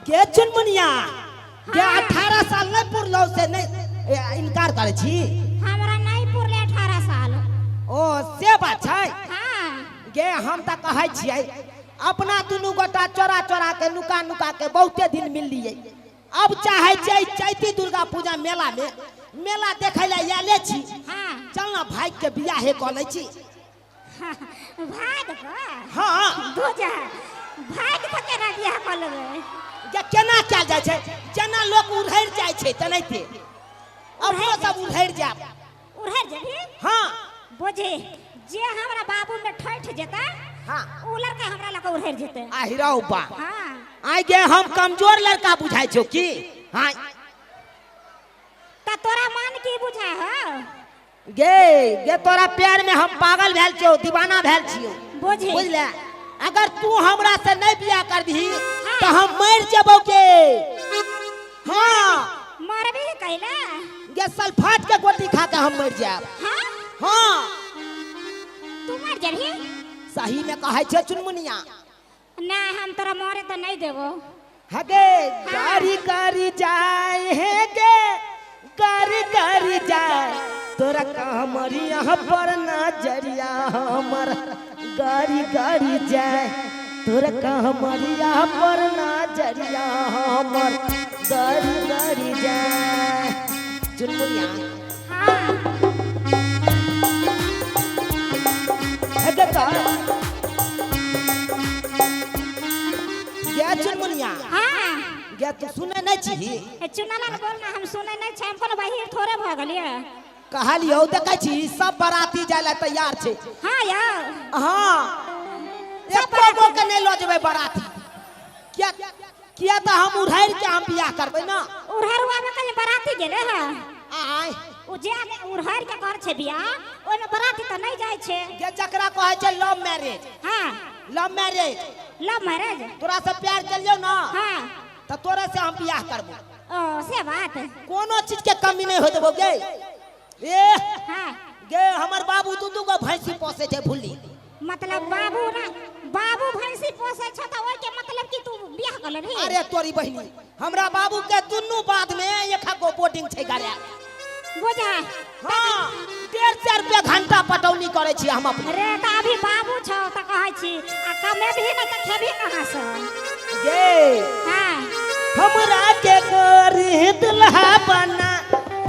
गे चुनमुनिया गे 18 साल नहीं पुरलो से नहीं इनकार करे छी। हमरा नहीं पुरले 18 साल। ओ से बात छै। हाँ। गे हम तऽ कहै छियै अपना दुनू गोटा चोरा चोरा के नुका नुका के बहुते दिन मिललियै। अब चाहे छियै चैती दुर्गा पूजा मेला में मेला देखै लए आयले छी। हाँ। चल ना भाई के बियाहे कऽ लै छी। भाग कऽ? हाँ। दूजा भाग कऽ केना बियाह कऽ लेबै? जे केना कयल जाइ छै, जेना लोक उधरि जाइ छै तेनाहिते अपनो सब उधरि जायब। उधरि जेबही? हाँ। बुझी जे हमरा बाबू में ठठि जेता, हाँ, उ लड़का हमरा लग उधरि जेतै। आ हिरौ बा। हाँ। आइ गे हम कमजोर लड़का बुझाइ छौ की? हाँ। त तोरा मन की बुझा हो? गे गे तोरा प्यार में हम पागल भेल छियौ, दीवाना भेल छियौ। बुझी। बुझले, अगर तू हमरा से नहीं बियाह कर दही हाँ। तो हम मर जेबौ के। हाँ। मरबी कैला? गे सल्फाट के गोटी खा के हम मर जायब। हाँ? हाँ। तू मर जेबही? सही में कहै छै चुनमुनिया। ना हम तोरा मरे तो नहीं देबो। हगे गारी गारी जाए हे गे गारी गारी जाए तोरा कमरिया पर नजरिया हमर गारी गारी जाए तोरा कमरिया पर नजरिया हमर गारी गारी जाए। चुनमुनिया। हाँ। हगे तो गे चुनमुनिया। हाँ। गे तू सुने नहीं छी? ए, चुनालाल बोल ना, हम सुने नहीं छै, हम कोनो बहिर थोड़े भऽ गेलियै। कहलियौ देखै छी सब बराती जाय लए तैयार छै। हाँ यौ। हाँ। एको गो के नहीं लऽ जेबै बराती। किया किया तऽ हम उड़ैर के हम बियाह करबै ना। उड़हरुआ में कहीं बराती गेलै हँ? आय। उ जे उड़हर के कर छै बियाह, ओहिमे बराती तऽ नहीं जाइ छै। गे जकरा कहै छै लव मैरिज। हाँ। Love marriage. Love marriage. तोरा से प्यार केलियौ ना? हाँ। तऽ तोरे से हम बियाह करबो। ओ से बात। कोनो चीज के कमी नहीं होय देबो गे। ए। हाँ। गे हमर बाबू दू दू गो भैंसी पोसै छै भुल्ली। मतलब बाबू ना बाबू भैंसी पोसै छ तऽ ओइ के मतलब कि तू बियाह कर लेबही? अरे तोरी बहिनी, हमरा बाबू के दुनू बाद में एक गो बोर्डिंग छै गाड़िया। बुझा। हाँ, 150 रुपया घंटा पटौनी करै छी हम अपने। रे तऽ अभी बाबू छौ तऽ कहै छी, आ कमेबही नहि तऽ खेबही कहाँ से? गे। हाँ। हमरा के गोरी दुल्हा बना,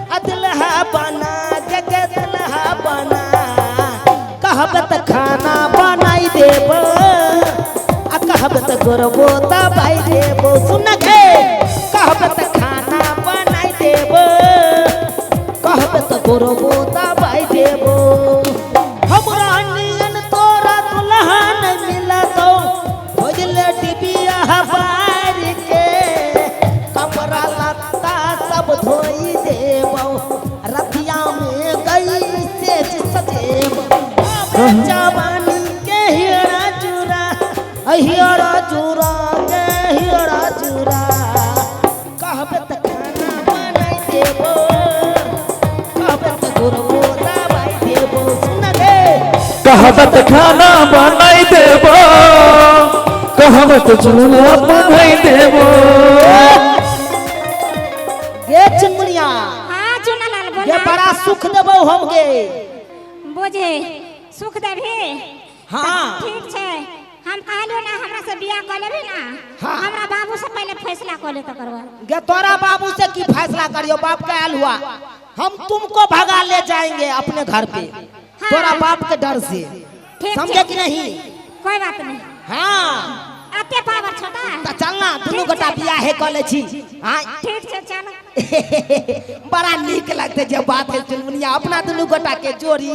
आ दुल्हा बना, गे गे दुल्हा बना। कहब तऽ खाना बनाई देब, आ कहब तऽ गोरबो दबाई देब। सुन गे, कहब तऽ खाना बनाई देब, कहब तऽ गोरबो दबाई देब। हमरा नियन तोरा दुल्हा नहीं मिलतौ, खोजले डिबिया बार के, कपड़ा लत्ता सब धोई देबौ, रतिया में गई सेज सजेबौ। जवानी के हियरा चूरा, हियरा चूरा के हियरा चूरा। कहबे तऽ खाना बनाई देबो, कहबे तऽ गोरबो दबाई देबो। सुन गे। कहबे तऽ खाना बनाई देबो, कहबे तऽ चूल्हा बनाई देबो। गे चुनमुनिया। हाँ चुनालाल बोल। गे बड़ा सुख देबो हम गे। बुझे सुख देबही? हाँ। ठीक छै, हम कहलियो ना हमरा से बियाह कऽ लेबही ना? हाँ। हमरा बाबू से पहले फैसला कऽ ले तकर बाद। गे तोरा बाबू से की फैसला करियो, बाप के आयल हुआ हम तुमको भगा ले जाएंगे अपने घर पे। हाँ। तोरा बाप के डर से। ठीक समझे छै। कि नहीं? कोई बात नहीं। हाँ। अते पावर छोटा। तऽ चल ना दुनू ठीक गोटा छै। बियाहे कऽ लै छी। हाँ। ठीक छै चल। बड़ा नीक लगतै जे बात है चुनमुनिया, अपना दुनू गोटा के जोड़ी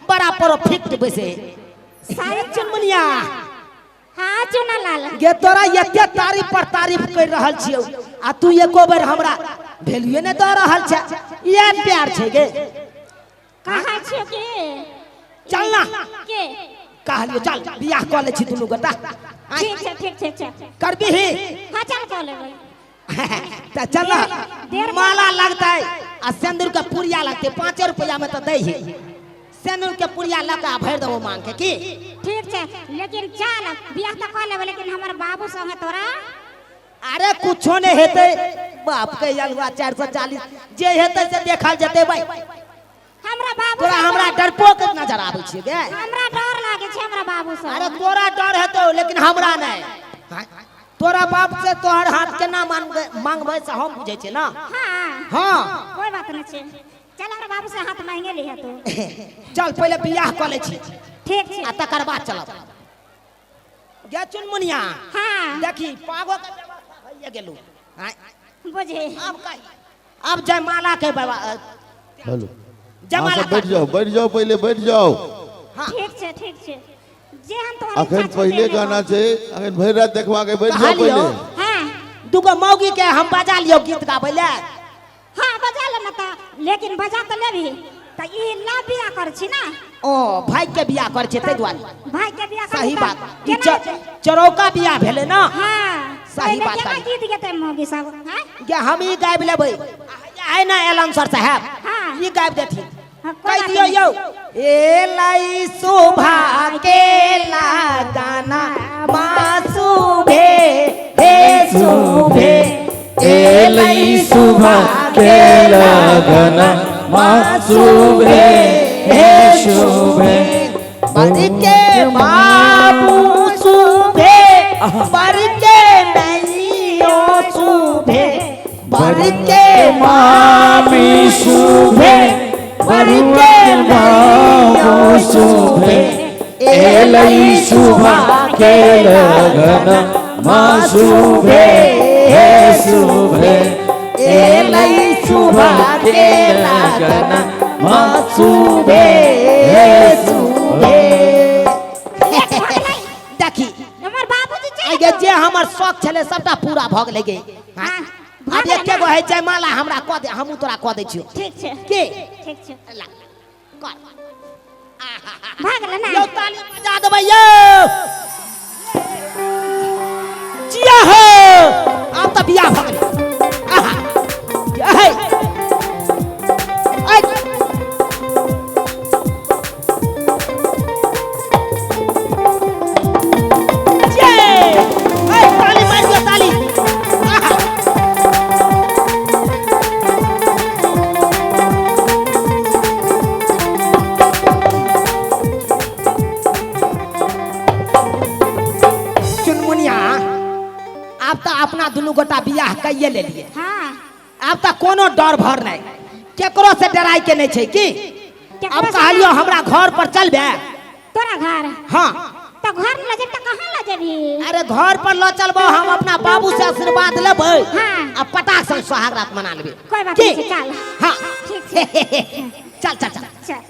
बड़ा परफेक्ट बैसे। सारी चुनमुनिया। हाँ चुनालाल। गे तोरा एते तारीफ पर तारीफ कर रहल छियौ आ तू एको बेर हमरा वैल्यूए नहि दऽ रहल छै। इएह प्यार छै गे। कहै छियौ की? चल ना। के? कहलियौ चल बियाह कऽ लै छी दुनू गोटा। ठीक छै, ठीक छै, चल। करबिही? हाँ चल कऽ लेबै। तऽ चल ना, देर माला लगतै आ सिंदूर के पुड़िया लगतै। 5 रुपया में तऽ दै है। सिंदूर के पुड़िया लऽ कऽ भरि देबो मांग के की? ठीक छै, लेकिन चल बियाह तऽ कऽ लेबै, लेकिन हमर बाबू संगे तोरा अरे कुछो नहीं हेतै, बाप के अलुआ 440 जे हेतै से देखल जेतै भाई। हमरा बाबू तोरा से हमरा डरपोक नजर आबै छियै गे। हमरा डर लागे छै हमरा बाबू से। अरे तोरा डर हेतौ लेकिन हमरा नहीं। तोरा बाप से तोहर हाथ केना मांगबै से हम बुझै छियै ना। हाँ हाँ कोई बात नहीं छै, चल हमरा बाबू से हाथ मांगे लिहे तू। चल पहिले बियाह कऽ लै छी ठीक छै आ तकर बाद चलब। गे चुनमुनिया। हाँ देखी पागो के व्यवस्था भइए गेलू। हाँ बुझे अब कही अब जयमाला के हेलो जयमाला अहाँ सब बैठ जाओ, बैठ जाओ, पहिले बैठ जाओ। हाँ ठीक छै ठीक छै, जे हम तोहर अखन इच्छा छौ पहिले से गाना लेबौ। छै, अखन भरि राति देखबा के बैठ जाओ कहलियौ। पहिले। हाँ दूगो मौगी के हम बजा लियौ गीत गाबै ले। हाँ बजा ले ना त, लेकिन बजा त लेबही त ई ला बियाह कर छी ना। ओ भाई के बियाह कर छै ताहि दुआरे। भाई के बियाह कर सही त बात। ई केना हेतै? चरौका बियाह भेलै ना। हाँ सही पहिले बात केना कहली। गीत गेतै मौगी सब? हाँ गे हम ई गाबि लेबै है ना एलन सर साहब। हाँ। ई गाबि देथिन। हाँ, कोई कहि बात दियौ नहीं। यौ ए लाई शोभा के लगाना मासूभे हे शोभे एलै शोभा के लगना मासूभे हे शोभे बर के बाबू शोभे बर के मैयो शोभे बर के मामी शोभे बर के बाबू शोभे एलै शोभा के लगना मासूभे हे शोभे एलै शोभा के लगना मासूभे हे शोभे। देखी हमर बाबूजी चलि आइ गे जे हमर शौक छलै सबटा पूरा भऽ गेलै गे। हाँ, हाँ, भऽ आब गेलै एके ना? गो है जयमाला हमरा कऽ दे, हमहूँ तोरा कऽ दै छियौ। ठीक छै की? ठीक छै ला, कर। भऽ गेलै ना? यौ ताली बजा देबै यौ। जिया हो, आब तऽ बियाह भऽ गेलै। आहा, है। ऐ। जय। ऐ, ताली मारि दियौ, ताली। आहा। चुनमुनिया आब तऽ अपना दुनू गोटा बियाह कैये लेलियै। हाँ आब तऽ कोनो डर भर नहि, केकरो से डराय के नहि छै की। केकरो अब से कहलियो डराय- हमरा घर पर चलबे। तोरा घर? हाँ तो घर न लऽ जेबही तऽ कहाँ लऽ जेबही? अरे घर पर लऽ चलबो, हम अपना बाबू से आशीर्वाद लेबै। हाँ। आ पटाख संग सोहाग रात मना लेबै। कोई बात की? नहीं छै, चल। हाँ ठीक छै। चल चल चल चल।